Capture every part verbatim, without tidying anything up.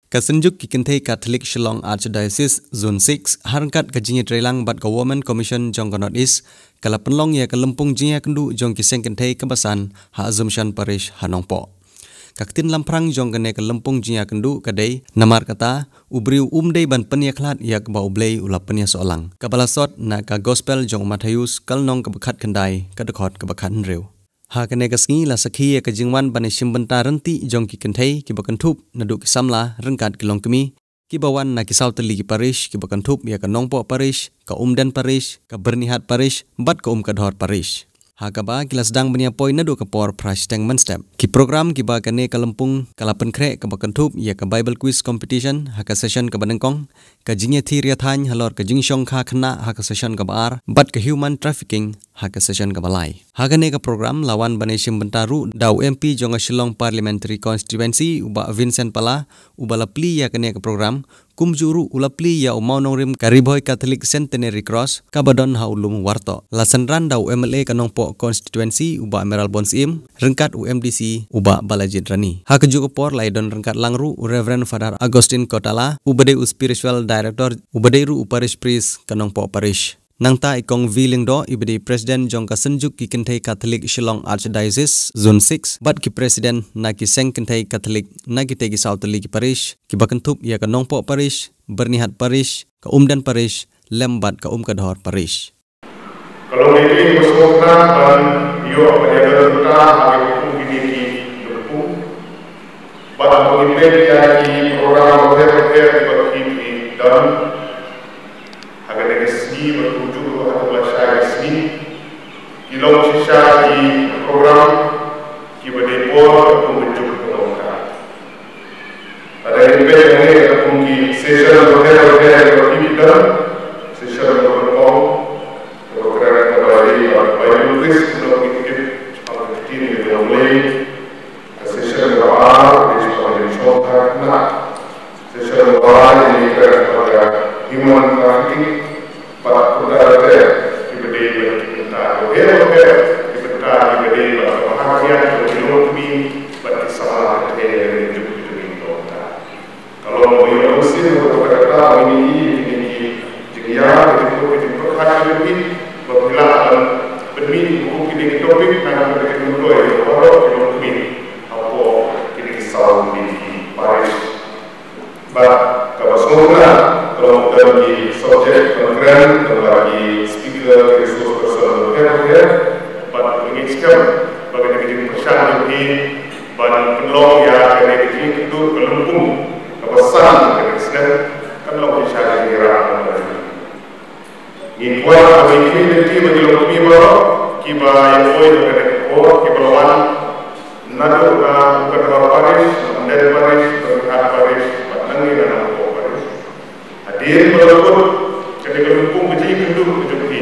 Ka Synjuk ki Kynthei Katholik Shillong Archdiocese Zone six, ha ryngkat ka jingïatreilang bad ka Women Commission jong ka North East, ka la pynlong ïa ka lympung jingïakynduh jong ki seng kynthei kaba san ha Assumption Parish ha Nongpoh. Ka ktien lamphrang jong kane ka lympung jingïakynduh ka dei, namar kata, u briew um dei ban pynïakhlad ïa kaba U Blei u la pynïasoh lang, kaba la sot na ka Gospel jong u Mathaios, ka lynnong kaba khatkhyndai, ka dkhot kaba khathynriew. Ha kane ka sngi la sakhi ïa ka jingwan ban ïashim bynta ryntih jong ki kynthei kiba kynthup naduh ki samla ryngkat ki longkmie, kiba wan na ki saw tylli ki parish kiba kynthup ïa ka Nongpoh Parish, ka Umden Parish, ka Byrnihat Parish bad ka Umkadhor Parish. Ha kaba ki la sdang ban ïapoi naduh ka por phra shiteng mynstep. Ki program kiba kane ka lympung ka la pynkhreh kaba kynthup ïa ka Bible Quiz Competition ha ka session kaba nyngkong, ka jingïathir ïathaiñ halor ka jingshongkha khynnah ha ka session kaba ar, bad ka human trafficking ha ka session kaba lai. Ha kane ka program la wan ban ïashim bynta ruh da u M P jong ka Shillong Parliamentary Constituency, u Bah Vincent Pala, uba la plie ïa kane ka program, kumjuh ruh u la plie ïa u mawnongrim ka Ri Bhoi Catholic Centenary Cross, kaba don ha u lum Wartoh. La synran da u M L A ka Nongpoh Constituency, u Bah Mayral Born Syiem, ryngkat u M D C, u Bah Balajied Rani. Ha kajuh ka por la ïadon ryngkat lang ruh u Reverend Father Augustine Kotala, uba dei u Spiritual Director, uba dei ruh u Parish Priest ka Nongpoh Parish. Nangta i Kong V Lyngdoh, iba dei President jong ka Synjuk ki Kynthei Katholik Shillong Archdiocese Zone six, bad ki President na ki seng kynthei Katholik na kitei ki saw tylli ki parish, kiba kynthup ïa ka Nongpoh Parish, Byrnihat Parish, ka Umden Parish, lem bad ka Umkadhor Parish. Ka long ïa ki ba sngewtynnat ban ïoh ban ïadon bynta ha ki kum kine ki lympung. Bad ba ngi peit ïa ki program bapher bapher kiba ki don ha kane ka sngi bad kumjuh ruh ha kaba shai ka sngi. Ki long shisha ki program kiba dei por bad kumba juk ka long ka. Lada ngin peit hangne kum ki session bapher bapher kiba ki don, session ba nyngkong, kaba kren kaba ïadei bad Bible quiz, kumno ngin tip shaphang ka ktien ka jong U Blei. Ka session kaba ar, ka dei shaphang ka jingshongkha khynnah. Session kaba lai, ka dei shaphang ka human trafficking. Bad kumta ter ter, kiba dei bad ki bynta bapher bapher, ki bynta kiba dei bad ka bha ka biang jong ki longkmie bad ki samla, ka thei ka jingjuk ka jingim ka bynta. Ka long ba ïoh mynsiem, bad kata kata ba ngin ïohi ïa kine ki jingïa, ka jingpyrkhat, ka jingpyrkhat ka jong phi, ba phi lah ban pynmih kum kine ki topic, na ka bynta ka jingmyntoi ïa baroh ki longkmie hapoh kine ki saw tylli ki parish. Bad kaba sngewtynnat, ka long ba don ki subject ban kren, don bad ki speaker, ki resource person bapher bapher, bad ngi ngeit skhem ba kane ka jingpyrshang jong phi ban pynlong ïa kane ka jingïakynduh ka lympung kaba san kane ka snem kan long shisha ka jingïarap. Ngi kwah ba ngi, ngi lynti ba ki longkmie baroh kiba ïa poi ha kane ka por, kiba la wan naduh na Umkadhor Parish, na Umden Parish, na Byrnihat Parish, bad nangne na Nongpoh Parish. Hadien ba la kut kane ka lympung ka jingïakynduh ka jong phi,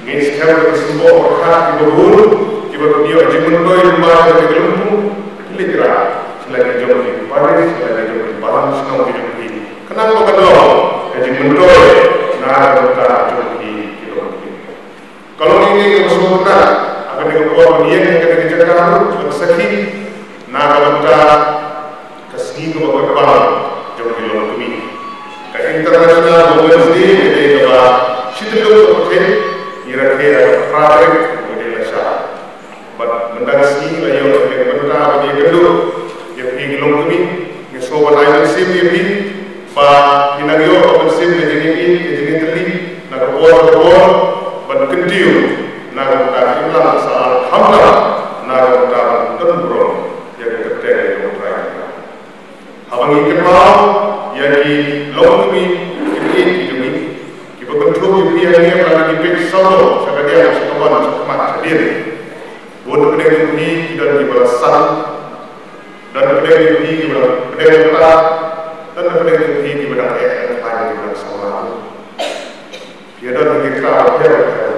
ngi skhem ba ki symboh pyrkhat kiba bun kiba pynïoh jingmyntoi lyngba kane ka lympung ki leit rah sha la ki jong ki parish, sha la ki jong ki balang shnong ki jong phi. Khnang ba kan long ka jingmyntoi na ka bynta jong phi ki longkmie. Ka long ïa ngi kaba sngewtynnat ha kane ka por ba ngi ïeng ha kane ka jaka ruh ban sakhi na ka bynta ka sngi kaba kyrpang jong ki longkmie. Ka International Women's Day ka dei kaba shityllup ka pyrthei, ngi rakhe ïa ka phra tarik kaba dei lashai. Bad mynta ka sngi la ïoh ka bynta ban ïakynduh ïa phi ki longkmie. Ngi sngewbha ban ai mynsiem ïa phi ba phin nang ïoh ka mynsiem ka jingïeit ka jingïatylli na ka por ka por, ban kyntiew na ka bynta ka imlang ka sahlang, khamtam na ka bynta ban don burom ïa ka kyrteng jong U Trai. Haba ngi kynmaw ïa ki longkmie ki kynthei ki jong ngi kiba kynthup ïa phi hangne, ba ngi peit sawdong sha kadiang, sha kamon, sha khmat, sha dien. Bun pdeng jong phi ki don kiba la san, don pdeng jong phi kiba la pdeng bynta, don pdeng jong phi kiba dang eh dang khlaiñ, kiba dang samla. Ki don ki khlaw pher pher.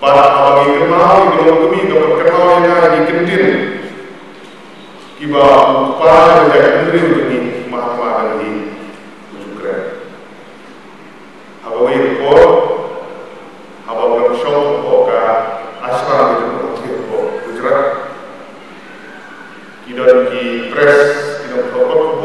Bad haba ngi kynmaw ïa ki longkmie, ngi kynmaw ïa nga ïa ki kyntien kiba u kpa jong ka jaitbynriew jong ngi, Mahatma Gandhi, u ju kren. Haba wei ka por, haba u dang shong hapoh ka ashram jong u, hapoh Gujarat, ki don ki press, ki nongthoh khubor,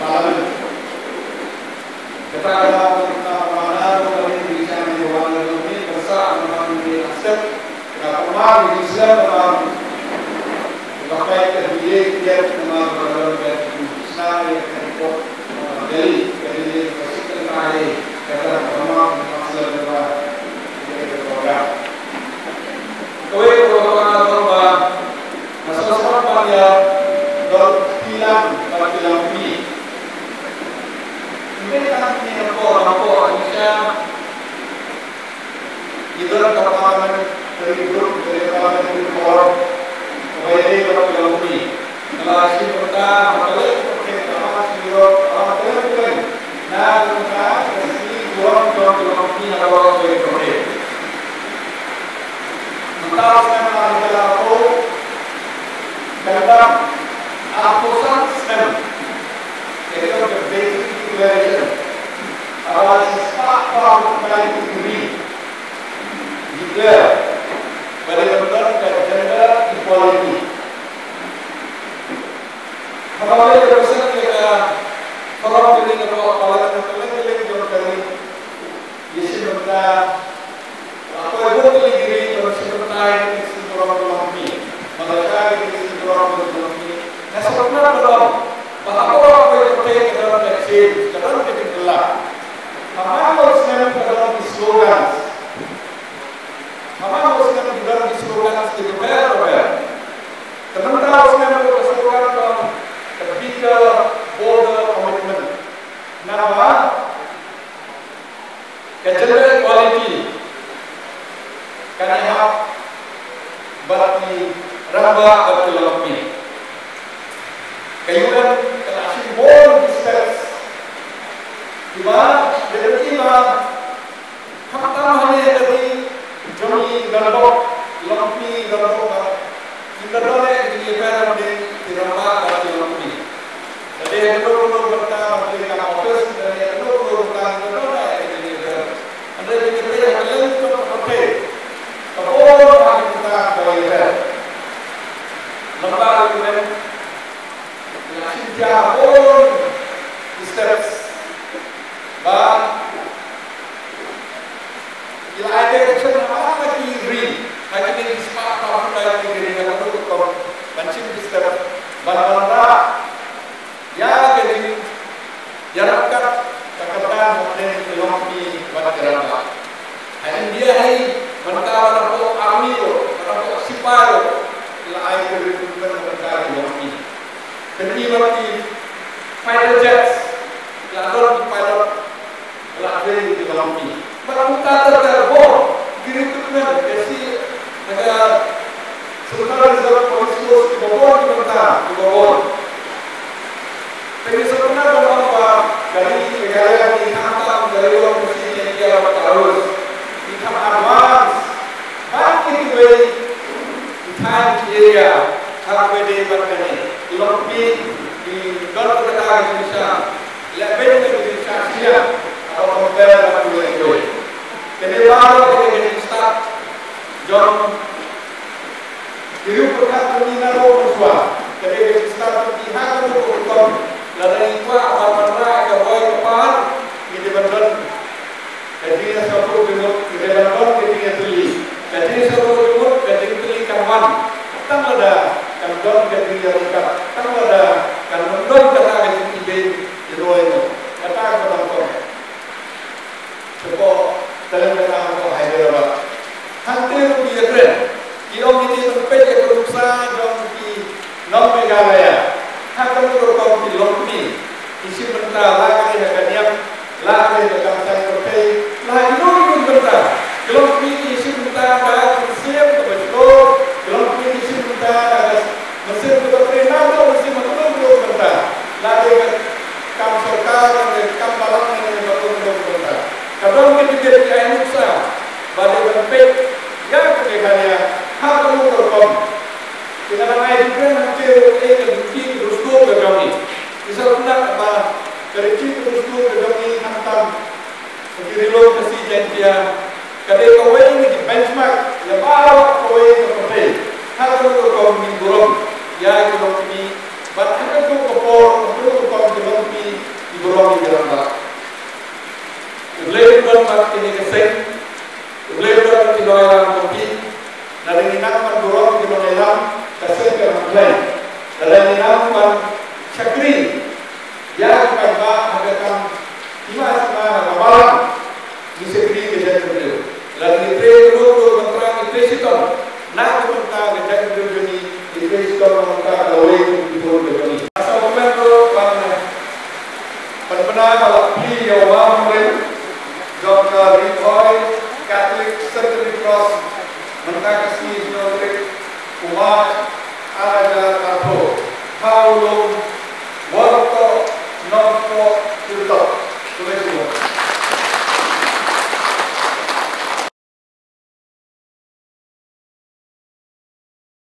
Parliament. Kata ka daw ka mana ka ri ka jong ngi ka wan ka jong ngi ka sa ka man ngi accept ka ma ngi Islam ka man ka pai ka biye ka ma ka wan ka sna ka ko ka ri ka ri ka sik ka ri ka ta ka ma ka sla ka ba ka ka program. Kawei ka program ka ba Nga sngewsih ban ïa don kilan bad kilan phi. Ym dei tang kine ki por, ki por, ngi sha ngi don ka parliamentary group, ka parliamentary board, kaba ïadei bad kilan phi. Nga la shim bynta ha ka leit ka pyrthei, ha ka leit ka Europe, ha ka leit ka pyrthei. Na ka bynta ka sngi burom jong kilan phi ha ka leit ka pyrthei. Mynta u snem ar hajar arphew, khamtam arphew san snem ïa kata ka Beijing Declaration, haba shispah arphew san ki ri declare ba dei ban don ka gender equality. Haba u leit represent ïa ka forum jong ngi, ka forum jong ngi, ka forum jong ngi, ïa shim bynta. Nga poi bun tylli ki ri ban shim bynta ïa kane ka seng burom jong ngi. Malaysia, ïa kane ka seng burom jong ngi. Nga sngewtynnat ba long ba ha kawei ka pyrthei ka don ka change, ka don ka jingkylla. Ha man la u snem ka don ki slogans. Ha man la u snem ka don ki slogans ki bapher bapher. Te mynta u snem ka slogan ka don ka bigger, bolder commitment. Namar ka gender equality kan ïahap bad ki rangbah bad ki longkmie. Ka U N ka la shim bun ki steps kiba, kiba, khamtam hangne ha ka ri jong ngi, ki donbok longkmie, ki donbok ba kin da don eh ka jingïapher hadien ki rangbah bad ki longkmie. Lada dei kano kano ka bynta ban plie kam office, lada dei kano kano ka bynta kin da don eh ka jingïapher. Hynrei lada phi peit ha kylleng jong ka pyrthei, ka bun ha ki bynta kiba ïapher. Lada U N ka la shim jia bun ki steps ba ki la ai direction ha man la ki ri, ha kine ki spah arphew san ki ri, ha kano ka rukom ban shim ki step ban wanrah ïa ka jingïaryngkat ka kyrdan hapdeng ki longkmie bad ki rangbah. Ha India hi, mynta ba la hapoh army ruh, ba la hapoh sipai ruh, ki la ai ki recruitment mynta ki longkmie. Pynban ki fighter jets, ki la don ki pilot, ki la train ki longkmie. Bad kumta ter ter bor ki recruitment, ka shi, ka sngewthuh Ki don ka kata ka jingshisha, leh beiñ ka jingshisha shisha, haba compare bad kiwei kiwei. Kane baroh ka dei ka jingstad jong ki riew pyrkhat jong ngi naduh mynshuwa. Ka dei ka jingstad jong ngi ha kano kano ka rukom. Lada ngi kwah ban wanrah ïa ka roi ka par, ngi dei ban don ka jingïasngewthuh jingmut, ngi dei ban don ka jingïatylli. Ka jingïasngewthuh jingmut, ka jingtylli kan wan tang lada kan don ka jingïaryngkat, tang lada kan ym don kata ka jingtbei ïa uno uno. Kata ka ban ong shapoh talent kata hapoh Hyderabad. Hangtei ruh ki ïakren, ki ong, ngi dei ban peit ïa ka nuksa jong ki nong Meghalaya. Ha kano ka rukom ki longkmie ki shim bynta, la ka dei ha ka niam, la ka dei ha ka kam saiñ pyrthei, la ha kino kino ki bynta. Ki longkmie ki shim bynta da ka mynsiem kaba shlur, ki longkmie ki shim bynta da ka mynsiem kaba trei, naduh mynsiem ha kano kano ki bynta. La dei ka kam sorkar, la dei ka kam balang, la dei ka kam kano kano ki bynta. Ka don ka jingkit ki ai nuksa ba dei ban peit ïa ka Meghalaya ha kano ka rukom. Te nga dang ai jingkren hangtei ruh, eh, ka riti ka dustur ka jong ngi. Ngi sngewthuh ba ka riti ka dustur ka jong ngi khamtam ha ki ri lum Khasi Jaiñtia ka dei kawei na ki benchmark ïa baroh kawei ka pyrthei. Ha kano ka rukom ngin burom ïa ki longkmie, bad ha kano ka por, ha kano ka rukom ki longkmie ki burom ïa ki rangbah. U Blei un don bad kine ki seng, U Blei un don bad ki nongïalam jong phi. Lada ngi nang ban burom ïa ki nongïalam ka seng ka Nongkhlain, lada ngi nang ban shakri ïa ki paidbah ha ka kam hima sima ha ka balang, ngi shakri ka jaitbynriew. Lada ngi trei ruh ruh ban trei, ngi trei shitom na ka bynta ka jaitbynriew jong ngi, ngi trei shitom na ka bynta ka lawei ka jingpynbor ka jong ngi. Nga sngewkmen ruh ban pynbna ka lad plie ïa u Mawhynrei jong ka Ri Bhoi Catholic Centenary Cross mynta ka sngi hynñiew tarik u March ar hajar arphew ha u lum Wortoh Nongpoh Tiltok.